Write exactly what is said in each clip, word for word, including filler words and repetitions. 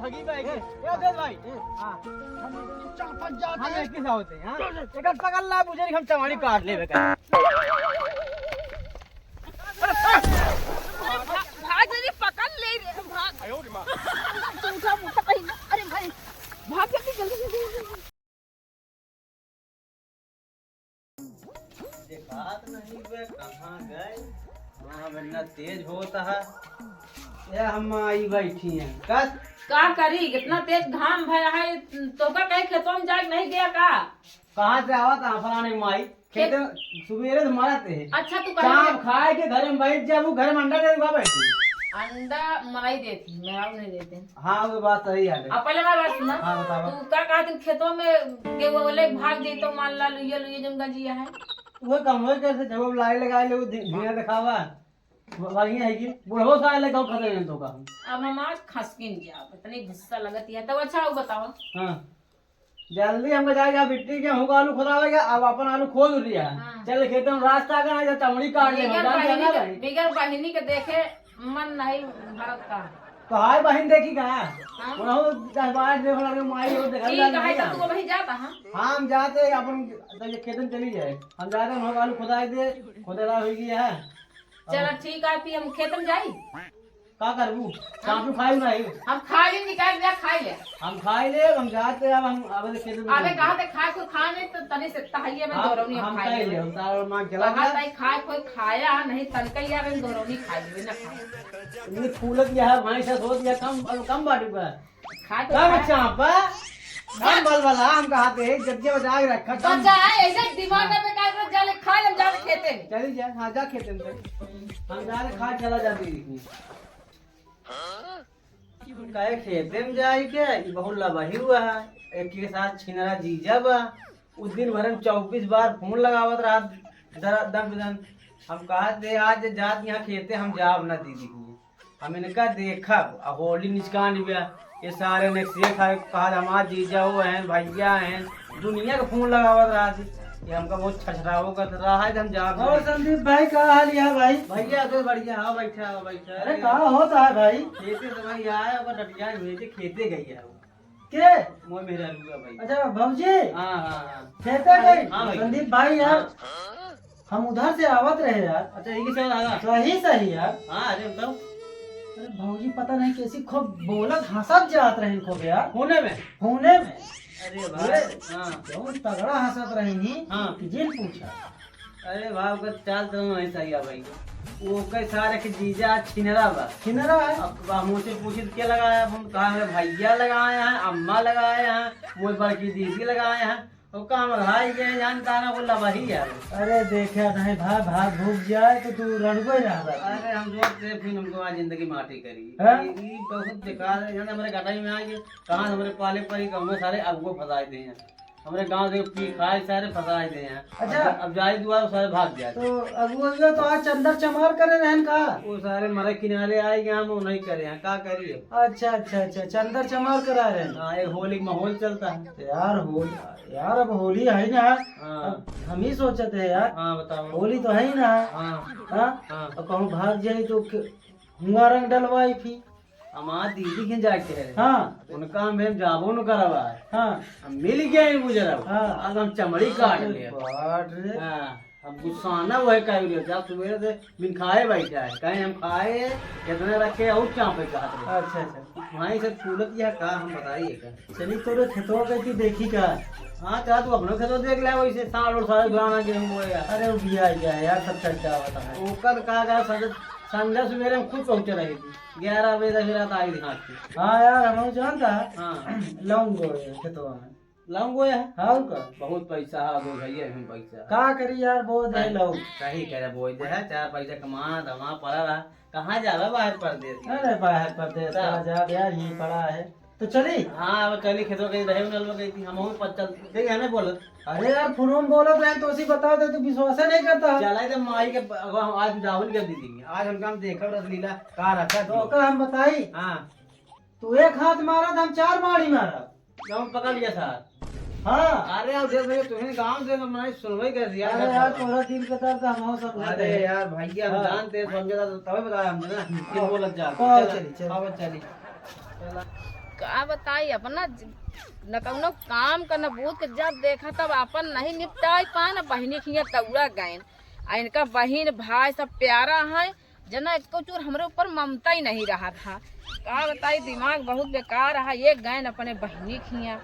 लगी भाई, ए, ए, दे भाई। हाँ। हम चापत जाते हम हैं। एक ही साथ होते हैं, हाँ? चल, चल। एक पकड़ ला, बुझे हम चमाड़ी काट लेवे का। भाग, भाग जल्दी, पकड़ ले रे, भाग। तू उठा, उठा, अरे भाई, भाग जल्दी, जल्दी, जल्दी, जल्दी। देखात नहीं बे, कहाँ गए? हाँ, अब इतना तेज होता है। ये हम आई बैठी हैं। का? का करी? इतना तेज घाम भया है, तो का कहीं खेतों में जाके नहीं गया का? कहाँ से आवा था फलाने माई? खेत खेत सुबेरे से मरत है। अच्छा, तू कहीं चाप खाए के घर में बैठ जाबू, घर में अंडा दे दूंगा बैठ। अंडा मराई देती, मेरा नहीं देते। हाँ, वो बात सही है। अब पहले हमारी बात सुना। हाँ, बतावा। तू का कहा, तू खेतों में के वो ले भाग जाई तो मान ला लुइया लुइया जौन गंजिया है। वो कम हो कैसे जवाब लाई लगाए ले, वो धि-, धिया दिखावा। ब-, बढ़िया है कि बुढ़ो सा ले गाँव खतरे में तो का। अब हम आज खसकिन जाब, इतनी गुस्सा लगती है। तब अच्छा, वो बताओ। हाँ। जल्दी हमको जाए, जा बिट्टी के हूँ आलू खुदावे गया, अब अपन आलू खोद लिया। हाँ। चल खेत में रास्ता का है, जा चमड़ी काट ले, बिगर हम जान बहिनी जाना के, भाई। बिगर बहिनी के देखे मन नहीं भरत का। तो हाय बहिन देखी का? हाँ। उन्हों दस बार देख लगे, माई और देखा ठीक जाना है, नहीं तो हम। तू अभी जाता, हाँ? हाँ, हम जाते अपन, तो ये खेत में चली जाए, हम जाते हैं, हम आलू खुदाई दे, खुदेदार हो गया है। चला ठीक है, फिर हम खेत में जाई। का करबू? चापू खाई नहीं। हम खाई निकाल जा, खाई ले। हम खाई ले, हम जाते हैं, अब हम आवे तो खेत में अबे जाएंगे। कहा थे खाए कोई खा नहीं तो तनी से तहैया में हम, दोरौनी हम हम खाई खाई ले। ले, हम तार मां चला कहा जा। तई खाए कोई खाया नहीं, तनका यार हम दोरौनी खाई लेबे ना खाए। इतनी फूलत यह है, भाई से सोच यह कम, कम बाटू का। खाए तो का खाए। बच्चा आपा? हम बलबला, हम कहा थे, जब जब बचा के रखा, कम। बच्चा है, ऐसे दिमाग में बेकार कर, जा ले, खा ले, हम जा ले खेते में। चली जा, हाँ, जा खेते में। हम जा रहे, खा, चला जाते हैं। कहे खेते में जाए के, ई बहुत लबही हुआ है। एक के साथ छिनरा जीजा बा, उ दिन भर में चौबीस बार फोन लगावत रहा, दर-, दर बदन। हम कहा थे, आज जात यहाँ खेते हम जाब ना दीदी को। हम इनका देखब, आ होली निचकान गया, ये सारे ने से खा-, कहा हमार जीजा हो हैं, भैया हैं, दुनिया के फोन लगावत रहा थी। ये हमका बहुत छछरावो करत रहा है, हम जाब और नहीं। संदीप भाई, का हाल है भाई? भैया तो बढ़िया, हाँ, बैठा, हाँ, बैठा। अरे, का होता है भाई? खेते से भाई आया, ओकर डटिया हुए थे, खेते गई है वो। के? मोर मेहरारू का भाई। अच्छा, भौजी? हाँ, हाँ, हाँ। खेते गई? हाँ भाई। संदीप भाई यार, हाँ। हम उधर से आवत रहे यार। अच्छा, यही से आया? सही, सही यार। हाँ, अरे बताओ। अरे भौजी पता नहीं कैसी खूब बोलत हंसत जात रही खूब यार। होने में? होने में। अरे भाई, अरे, हाँ। बहुत तगड़ा हंसत रही नी हाँ। कि जिन पूछा। अरे भाई, ओकर चाल चलन नहीं सही है भाई। वो ओकर सारे के जीजा छिनरा बा। छिनरा है? अब हमसे पूछित के लगाया, अब हम कहा है भैया लगाए हैं, अम्मा लगाए हैं, मोर बड़की दीदी लगाए हैं। वो काम रहा ही गए, जान ताना को लबही है। अरे देखे नहीं भाई, भाग भूग जाए तो तू रड़बे रह बा। अरे हम जो ते फिर हमको आज जिंदगी माटी करी। हाँ? ये, ये बहुत बेकार है, जाने हमारे गटाई में आके कहाँ हमारे पाले परी, कहूँ सारे अगुओ फंसाए दे हैं। हमरे गांव के पी खाए सारे फंसाए दे हैं। अच्छा। अब, अब जाए दुआर सारे भाग जाए। तो अगुआ, अगुआ तो आज चंदर चमार करे रहन का? वो सारे मरे किनारे आए गए, हम नहीं करे हैं, का करिए? अच्छा, अच्छा, अच्छा, चंदर चमार करा रहे हैं। हाँ, एक होली का माहौल चलता है। तो यार होली, यार अब होली है ना। हाँ। अब हम ही सोचते हैं यार। हाँ, बताओ। होली तो है ही ना। हाँ। हाँ? हाँ। अब कहूँ भाग जाए तो क-, हुआ रंग डलवाई फिर। हमार दीदी के जाके है। हाँ। उनका हम, हम जाबो न करब आज। हाँ। हम मिल गए हैं गुजरब। हाँ। आज हम चमड़ी काट अरे ले। बाप रे। हाँ। अब गुस्साना वह कह रहे, जब सुबह से बिन खाए बैठा है। कहीं हम खाए, कितने रखे और क्या पे कहत रहे। अच्छा, अच्छा। वहीं से फूलत यह का हम बताइए का। चली तोरे खेतवा के की देखी का? हाँ, चाहे तू अपने खेतवा देख ले, वैसे साल और साल पुराना गेहूं बोए यार। अरे वो भी आ गया यार, सब चर्चा होता है। ओकर का का संजय, संजय सुबेरे में खुद पहुंचे रही थी। ग्यारह बजे तक रात आई दिखात थी। हाँ यार, हम जानता है। हाँ। लौंग बोए खेतवा में। लौंग बोए है? हाँ, का? बहुत पैसा है, दो भैया हम पैसा। का करी यार, बोए दे लौंग। सही करे, बोए दे है, चार पैसा कमा, धमा पड़ा रहा। कहाँ जाला बाहर परदेस? अरे बाहर परदेस का? कहाँ जाब यार, यहीं पड़ा है। तो चली? हाँ, अब चली, खेतवा कहीं रहे उन्हें लोग कहीं थी, हम हूँ पत्तल, देख हमें बोलत। अरे यार, फोन में बोलत रहे तो उसी बता दे, तू विश्वास नहीं करता। चला जब माई के ब-, अब हम आज राहुल के दीदी, आज उनका हम देखब रसलीला, का रखा तो थी। ओकर हम बताई। हाँ। तू एक हाथ मारा तो हम चार मारी मारा। गाँव पकड़ लिया था। हाँ। अरे, अब देख भैया, तुम्हें गाँव से तो मैं सुनवाई कर दिया अरे था। यार, तोरा दिल के दर्द हम समझते अरे हैं। यार, भैया, हम हाँ। जानते हैं, समझे था, तो तभी बताया हमने ना, कि हाँ। बोलत जा। हाँ, चला, चली, चली। हाँ, चली। चला। का बताई, अपना ज-, न कउनो काम का, न बूत के, जब देखा तब आपन नहीं निपटाई पाए, न बहिनी खिया दौड़ा गएन। आ इनका बहिन भाई सब प्यारा है, जना एको चूर हमरे ऊपर ममता ही नहीं रहा था। का बताई, दिमाग बहुत बेकार रहा। ये गएन अपने बहिनी खिया,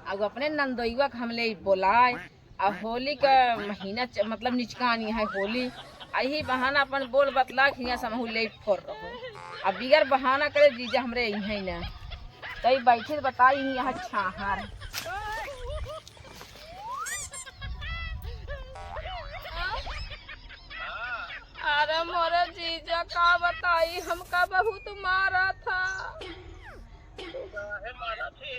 अब अपने नंदोइवा के हम ले बोलाए, आ होली का महीना च-, मतलब निचकानी है होली, आ यही बहाना अपन बोल बतला के हियाँ समहू ले फोर रहो। अब बिगर बहाना करे जीजा हमरे इहे ना, तई बैठे बताई ही यहाँ छाहर। अरे मोरे जीजा का बताई, हमका बहुत मारा था। काहे मारा थे?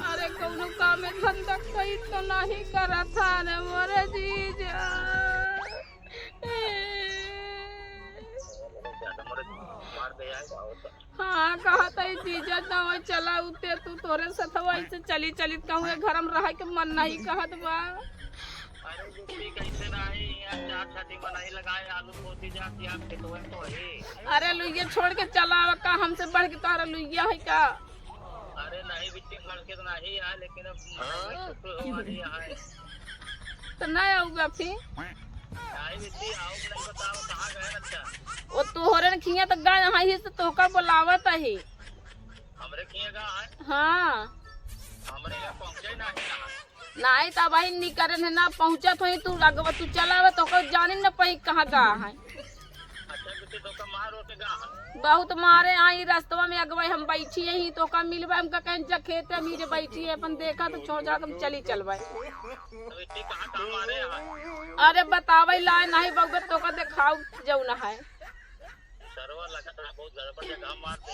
अरे कौनो काम धंधा कई तो नहीं करा था रे मोरे जीजा। ज्यादा मोरे मार दे आए, आओ तो। हाँ, कहत है जीजा दवाई चला उते तू तोरे सथवा ऐसे चली चली कहूँ घर में रह के मन नहीं कहत बा। अरे बिट्टी, कैसे रही? यहाँ चार छाती बनाई लगाए, आलू खोदी जाती, आप खेतवा में तो है। अरे लुइया छोड़ के चला आवा, का हमसे बढ़ के तोहरा लुइया है का? अरे नहीं बिट्टी, बढ़ के तो नहीं है, लेकिन अब महंगाई तो हो वाली है। तो नहीं आऊगा फिर? नहीं बिट्टी, आओ नहीं, बताओ कहाँ गए रक्षा? वो तोहरे न खिया तो गए, हाँ, ही से तोहका बुलावत है। हमरे खिया गए हैं? हाँ। हमरे यहाँ पहुँचे नहीं ना। नाहीं, त अबहिन निकरन है ना, पहुँचत होई, तू अगवा तू चला आवे, तोका जानिन न पई कहाँ का है। अच्छा, बिट्टी, तोका मार ओर के का है? बहुत मारे आई रस्तवा में, अगवा हम बैठी यहीं, तोका मिलबे, हमका कहें जा खेते में जे बैठी है, अपन देखा तो छोड़ जा, हम चली चलबे। तो बिट्टी, कहाँ, कहाँ मारे हैं? अरे बतावे लाए नहीं बउआ, तोका देखाऊ जौन है। सरवा लगत है बहुत गड़बड़ जगह मार दे।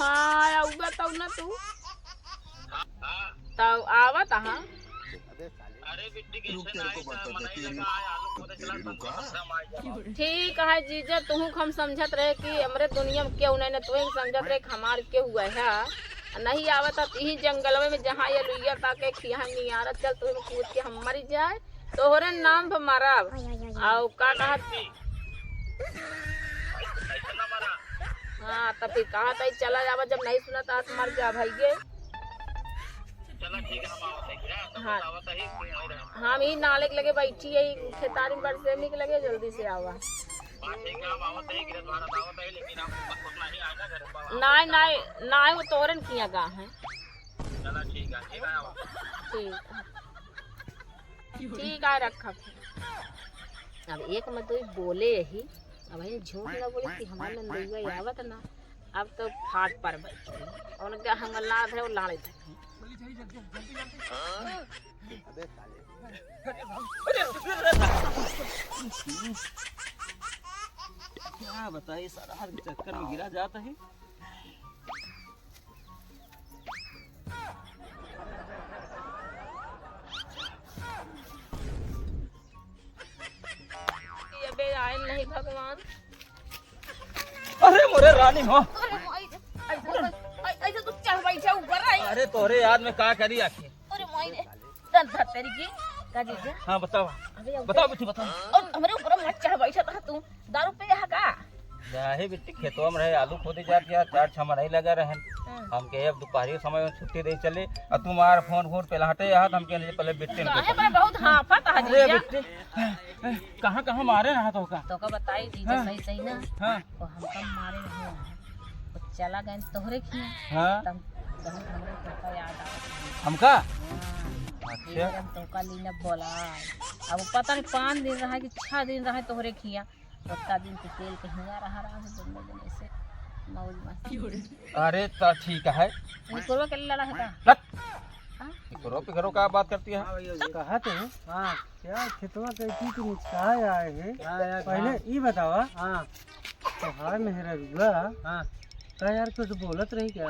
हाँ, आउबा तब ना तू। हाँ, हाँ। तब आवत हाँ। अरे बिट्टी, रुक, कैसे तेरे ना को आई बात तो बताते मनाई हैं, तेरी लगा है, आलू खोदे चला, रुका। संग में आई जावा। ठीक है जीजा, तुहूँ हम समझत रहे कि हमरे दुनिया में केहू नहीं ना, तुहूँ समझत रहे कि हमार केहू है। नहीं आवत है, यही जंगलवे में जहाँ ये लुइया ताके खिया नियारत चल, तुहूँ कूद के हम मरी जाए। तोहरे नाम पर मरब। आओ, का कहत? हाँ, तब फिर कहा था, चला जावा, जब नहीं सुना तो मर जा भाई ये। चला, ठीक है, हम आवत है, हाँ, तब हाँ। आवत है, कोई नहीं रहा। हम ही नाले के लगे बैठी है, खेतारी में बरसे निक लगे, जल्दी से आवा। हाँ, ठीक है, हम आवत है, गिरत भारत आवत है, लेकिन हम उतना ही आएगा घर पर। नाय, नाय, नाय, वो तोरन किया गा है। चला, ठीक है, ठीक है, आवा। ठीक। ठीक है, रखा। अब एक में दो बोले यही, अब हम झूठ ना बोले कि हमार नंदुआ आवत ना, अब तो फाट पर बैठ गई। उनका हंगला है, वो लाड़े तक। क्या बताइए, सारा हर चक्कर में गिरा जाता है। अबे आयल नहीं भगवान। अरे मोरे रानी हो। अरे माई रे, ऐसे तो, ऐ-, ऐसे तो चढ़ बैठा ऊपर आई। अरे तोरे याद में का करी आखिर? अरे माई रे, दन धर तेरी की, का जीजा? हाँ बताओ। अबे अब बताओ बिट्टी बताओ। और हमरे ऊपर मत चढ़ बैठा था तू, दारू पे यहाँ का? जाहे बिट्टी, खेतवा में रहे, आलू खोदे जात यार, चार छह मरई लगा रहन। हाँ। हम कहे, "अब दोपहरी समय में छुट्टी दे चले," और तुम्हारा फोन फोन पे लहटे यहाँ, तो हम कहने, "पहले बिट्टी ने काहे बड़ा बहुत हाफत है अरे जीजा?" बिट्टी, कहाँ, कहाँ मारे रहा तो का? तो का बताई जीजा, हाँ। सही, सही ना? हाँ। तो हमका मारे रहे हैं। तो चला गए तोहरे खिया। हाँ। तब बहुत हमरे तोहका याद आवत है। हमका? हाँ। अच्छा। एकदम तोहका लीना बोला। अब पता नहीं पाँच दिन रहा कि छह दिन रहा तोहरे खिया। उतना दिन के तेल के हिंगा रहा, रहा है, दोनों जने से मौज मस्ती। अरे, तो ठीक है। निकोरवा के लड़ा है का? हट। हाँ? निकोरवा पिकोरवा का बात करती है? हाँ भैया जी। कहा तो है। हाँ। क्या खेतवा के की तो निचकाए आए हैं? हाँ यार, पहले हाँ। ई बतावा। हाँ। तोहार मेहररुआ। हाँ। का यार कुछ बोलत रही क्या?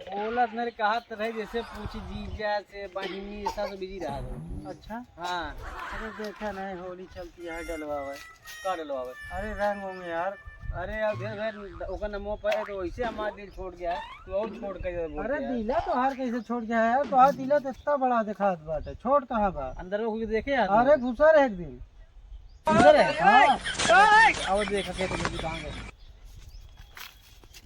बोलत नहीं, कहत रही जैसे पूछी जीजा से, बहिनी, ऐसा से बिजी रहा था। अच्छा। हाँ। अरे देखा नहीं, होली चलती है, डलवावे। का डलवावे? अरे रंग होंगे यार। अरे यार, ढेर, ढेर ओकर नमो पर है, तो वैसे हमारा दिल छोड़ गया है, तू और छोड़ के बोल अरे दिया। दिला तो हर कैसे छोड़ गया है यार, तो हर दिला तो इतना बड़ा दिखात बात है, छोड़ कहाँ बा? अंदर वो कुछ देखे यार। अरे घुसा रहे एक दिन। अंदर है? हाँ। आओ देख के तो कहाँ गए।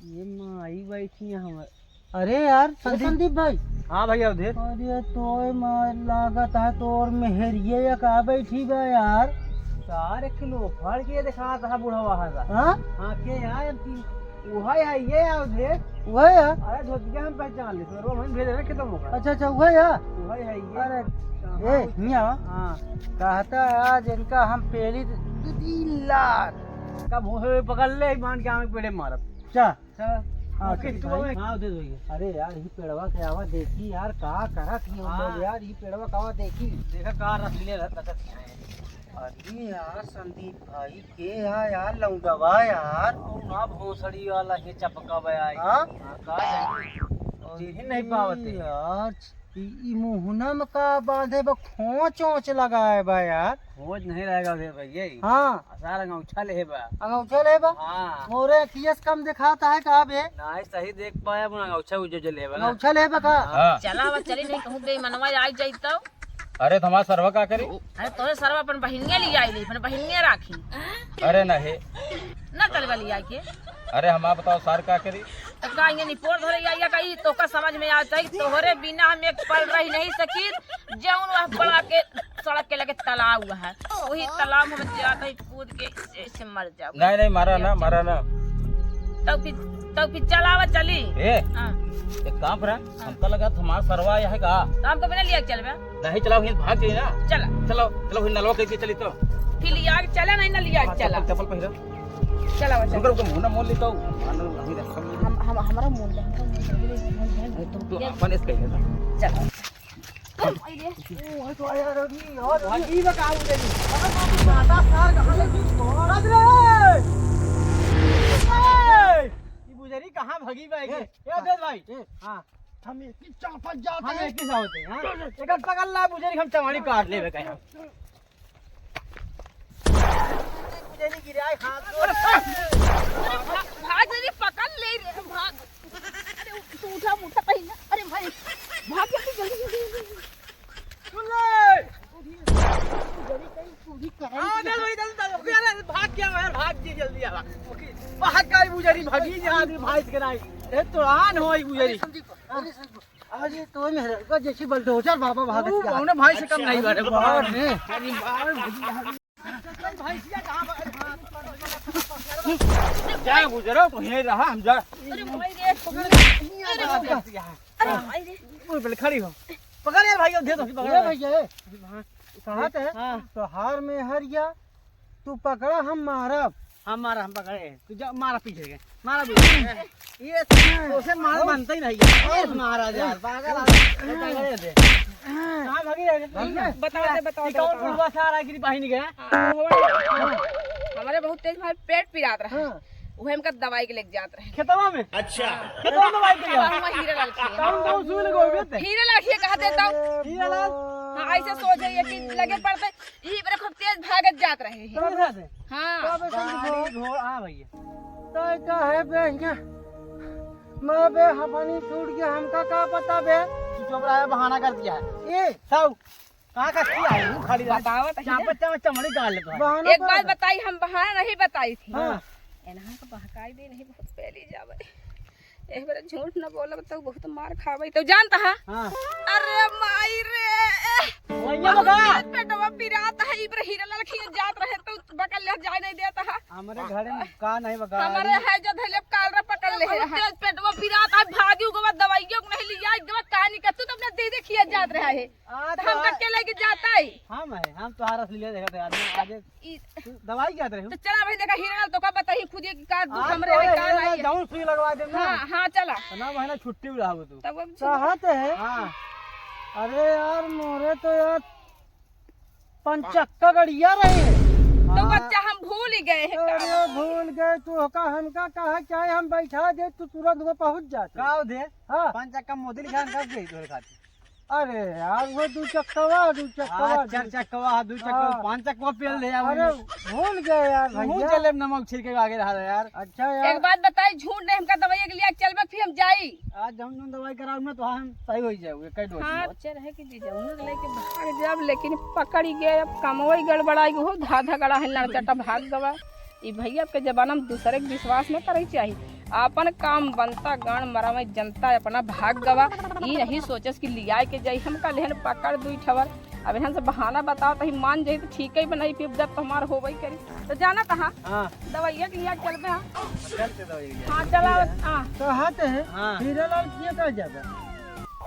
ये माई बैठी है हमारे। अरे यार, अरे संदीप। संदीप भाई। हाँ भैया, उधर। अरे तोय मार लागत है, तोर मेहरिये या का बैठी बा यार? यार, एक किलो फड़ के दिखात है बुढ़वा है। हाँ? हाँ, के यार, कि वही है ये यार, उधर। वही है? अरे, धोतिया हम पहचान ले, तो हम भेज रहे खेतों में। अच्छा, अच्छा, वही है? वही है ये। अरे, कहाँ ए, हियाँ। हाँ। कहता है आज इनका हम पहली दो तीन लाख। कब हो पकड़ ले, मान के आवे पेड़े मारत। क्या? हाँ, हाँ, ओके, ठीक तू भाई। आवे। हाँ, उधर भैया। अरे यार, ये पेड़वा के आवा देखी यार, का करत ही हम हाँ। लोग यार, ये पेड़वा के आवा देखी। देखा का रस ले रहा था। अरे यार, संदीप भाई, के है यार, लौंडवा यार? और ना भोसड़ी वाला ये चपका बे आई। हाँ? हाँ, का जाने? और जी ही नहीं पावते। यार, ई, ई मुहना में का बांधे बा, खोंच ओंच लगाए बा यार। खोंच नहीं रहेगा उधर भैया। हाँ। सारा अंगौछा ले बा। अंगौछा ले बा? हाँ। मोरे अखिया से कम दिखाता है का बे? नहीं, सही देख पाया, अपना अंगौछा उजो जो ले बा ना। अंगौछा ले बा का? हाँ। चला, अब चली नहीं कहूँ, बेईमनवा आ जाई तो। अरे, तो हमार सरवा का करी? अरे, तोरे सरवा अपन बहिनिया ले आई ले, अपन बहिनिया राखी। अरे, नहीं। ना चलवा ले आई के। अरे, हमार बताओ, सर का करी? तो का ये निपोर धरे या, या का ई तोका समझ में आ जाई, तोहरे बिना हम एक पल रह नहीं सकी, जौन वह बड़ा के सड़क के लगे तालाब हुआ है, वही तालाब में हम जाते ही कूद के ऐसे, ऐसे मर जाओ। नहीं, नहीं, मारा ना, मारा ना। तब फिर, तब फिर चलावा चली। ए, हाँ। एक काम करा, हमका लगा तुम्हारा सरवा यह है का? तो हमको बिना लिया के चलबे? नहीं, चलाओ, हिंद भाग जाई ना। चला। चलो, चलो, हिंद नलवा कैसे चली तो? फिर लिया के चला, नहीं ना लिया के हाँ, चला। चप्पल, चप्पल पहिरा। चला, बच्चा। रुको, रुको, मुंह ना मोड़ ली तो। हम, हम, हमारा मुंह दे, हमारा मुंह दे, मुंह दे। अरे, तू, तू ये अपन इस कह लेना। चला। अरे, ओ, तो यार, अभी और भागी बा का उधर ही? अरे, बाप रे, माता सार कहाँ ले तू छोड़ दे रे? ए, ये बुजरी कहाँ भागी बा के? ए, ए, अद्वैत भाई। ए, हाँ। हम एक ही चापत जाते हम हैं। एक ही साथ हैं, हाँ? चल, चल। एक पकड़ ला, बुजरी हम चमाड़ी काट लेबे कहीं। बुजरी गिराए हाथ। भाग, भाग जल्दी, पकड़ ले रे, भाग। अरे, तू उठा, उठा पहले। अरे भाई, भाग जल्दी, जल्दी, जल्दी, जल्दी। सुन ले। बुजरी कहीं, बुजरी कहीं। हाँ, चल भाई, चल, चल, ओके, अरे, भाग क्या यार, भाग जी, जल्दी आ, भाग। ओके, भाग का बुजरी, भागी जा, आदमी भाई के नहीं। ए, तो आन हो, ई बुजरी। अरे, संदीप, अरे, संदीप। अरे, तो मेहरा का जैसी बुलडोजर बाबा भागत तू जा। कौनो भाई से कम नहीं बाटे। बाप रे। अरे, बाप रे। भैंसिया कहाँ बा? जा गुजरो, तो यहीं रहा, हम जा। अरे, भाई रे। अरे, भाई रे। ओए, पहले खड़ी हो। पकड़ यार भाई, दे दो, पकड़। ए भैया, ए। कहाँ थे? हाँ। तोहार मेहरिया, तू पकड़ा, हम मारब। हम मारा, हम पकड़े। तू जा, मारा पीछे के। मारा पीछे के। ये तो उसे मार बनता ही नहीं है। ये मारा जा, पागल आदमी। पकड़े दे। कहाँ भागी है? भाग गया? बताओ दे, बताओ ये दे, कौन बताओ। बुढ़वा सारा गिरी बाहिनी गया? हाँ, वो हमारे बहुत तेज, हमारे पेट पिरात रहा। हाँ। उहे हमका दवाई के लेके जात रहे। खेतवा में? अच्छा। खेतवा में दवाई के हाँ, जात? वहाँ हीरा लाल खिया। कौन, कौन सुई लगवावे थे? हीरा लाल खिया कहा देता। हीरा लाल? हाँ, ऐसे सोच है ये कि लगे पड़ते, यही पर खूब तेज भागत जात रहे हैं। तेज भागत? हाँ। तो बे संदीप गाड़ी, घोड़ा, हाँ भैया। तो का है बे, यहाँ माँ बे हफनी छूट गया, हमका का पता बे? तू चुप रहा, बहाना कर दिया है। ए, साहू, कहाँ का किया है? वो खड़ी रहा। बतावत है ना। चापत, चापत चमड़ी गाल लेता है। बहाना एक कर बात दे। बताई, हम बहाना नहीं बताई थी। हाँ। एनहा का बहकाई दे नहीं, बहुत पहली जावे। एक बार झूठ न बोलब तो बहुत मार खावे। तो जानता है? हाँ। अरे माई रे। वही बहुत बता। तेज पेटवा पिरात है, इबर हीरा लाल खिया जात रहे तो पकड़ ले जाए नहीं देता है। हमरे घरे में का नहीं बका। हमरे है जो धैले काल रे पकड़ ले है। तेज पेटवा पिरात है, भागी उगवा दवाइयों को नहीं लिया, एक दवा कहानी का तू तो अपने दे दे खिया जात रहा है। आ, तो हम तो तक के लेके जाता है। हम है, हम तोहार असलियत देखत है आदमी। आज ई तू दवाई क्या रहे हो? तो चला भाई, देखा हीरा लाल तो का बताई खुद ये कि का दुख आज हमरे तो है, का ये ना नहीं है। जाऊं सुई लगवा दे ना। हाँ, हाँ, चला। तो ना महीना छुट्टी में रहो तू। तब अब कहत है। हाँ। अरे यार, मोरे तो यार पंचक्का गड़िया रहे। तो हाँ। बच्चा हम भूल ही गए हैं का अरे बताई। भूल गए तू, का हमका कहा चाहे हम बैठा दे, तू तुरंत वो पहुंच जाते। का हो दे? हाँ। पंचक्का मोदी लिखा हम कब गए तोरे खातिर? अरे यार, वो दू चक्कवा, दू चक्कवा, हाँ, चार दू चक्कवा, दू चक्कवा, हाँ। पाँच चक्कवा पेल ले आओ। अरे, भूल गए यार तू भैया। चले नमक छिड़के आगे रहा यार। अच्छा यार। एक बात बताई, झूठ नहीं हमका दवाई के लिए चलबे, फिर हम जाई। आज हम जोन दवाई कराऊ ना, तो हम सही हो जाओगे, कई डोज हाँ। में। सोचे रहे कि जीजाऊ के लेके भाग जाब, लेकिन पकड़ ही गए, अब कमवई गड़बड़ाई, हो धाधा गड़ा है, लड़चटा भाग गवा। ई भैया के जमाना में दूसरे के विश्वास न करे चाही। आपन काम बनता, गाँड़ मरावे जनता, अपना भाग गवा। ई नहीं सोचस कि लियाए के जाई, हमका लेहन पकड़ दुई ठवर। अब इहन से बहाना बताओ, तही मान जाई तो ठीक है, बनाई पियब जब तो हमार होबे करी। तो जाना तहाँ हाँ। दवाइया के लिया चलबे हाँ। चलते दवाई लिया। हाँ, चला, हाँ। कहाँ ते है? हाँ। हीरालाल किया का जाबे?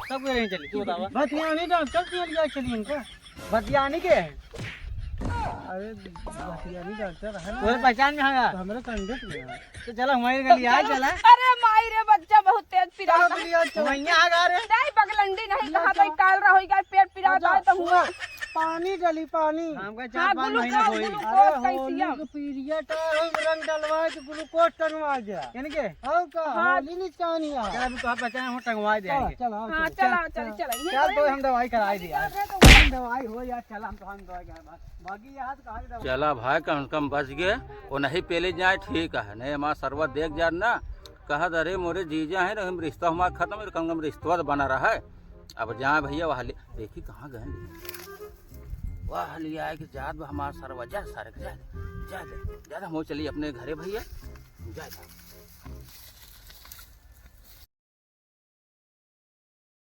सब कोई नहीं चली, तू बतावा। भतियानी डॉक्टर के लिया चली इनका। भतियानी के है? अरे, भतियानी डॉक्टर है ना। तोरे पहचान में है यार। तो हमरे संगत में है। तो चला, हमारे के लिया चला। अरे माई रे, बच्चा बहुत तेज पिरात चलो, है। लिया, चलो। वहीं आ गा रे। नहीं, बगलंडी नहीं, लिया, कहाँ चलो। तक काल रहा होई, पेट पिरात अच्छा, है तो हुआ। सुनो, पानी डली, पानी। हमका चार हाँ, पाँच महीना ग्लूकोज, होई। ग्लूकोज अरे, कैसी होली है? के पीरियड है, हम रंग डलवा के ग्लूकोज टंगवा गया। इनके? और का? हाँ। होली निशानी है। क्या अभी तो आप पहचान, हम टंगवा दे चला, आएंगे। चला, हाँ, चला, चला, चला, चला। चला, ये चल, तो तो हम दवाई कराई दिया। हम दवाई हो यार, चला, हम तो हम दवाई करा, भाग, भागी यार, तो कहाँ से दवाई? चला भाई, कम से कम बच गए, वो नहीं पेले जाए, ठीक है, नहीं हमारा सरवा देख जाए ना, कहा, "अरे मोरे जीजा है ना, हम रिश्ता हमारा खत्म है, कम से कम रिश्ता तो बना रहा है।" अब जाए भैया, वहाँ ले, देखी कहाँ गए, वाह, लिया है कि जात बा हमार सरवा, जा सारे के, जा, जा, जा, जा, हम चली अपने घरे भैया, जा, जा।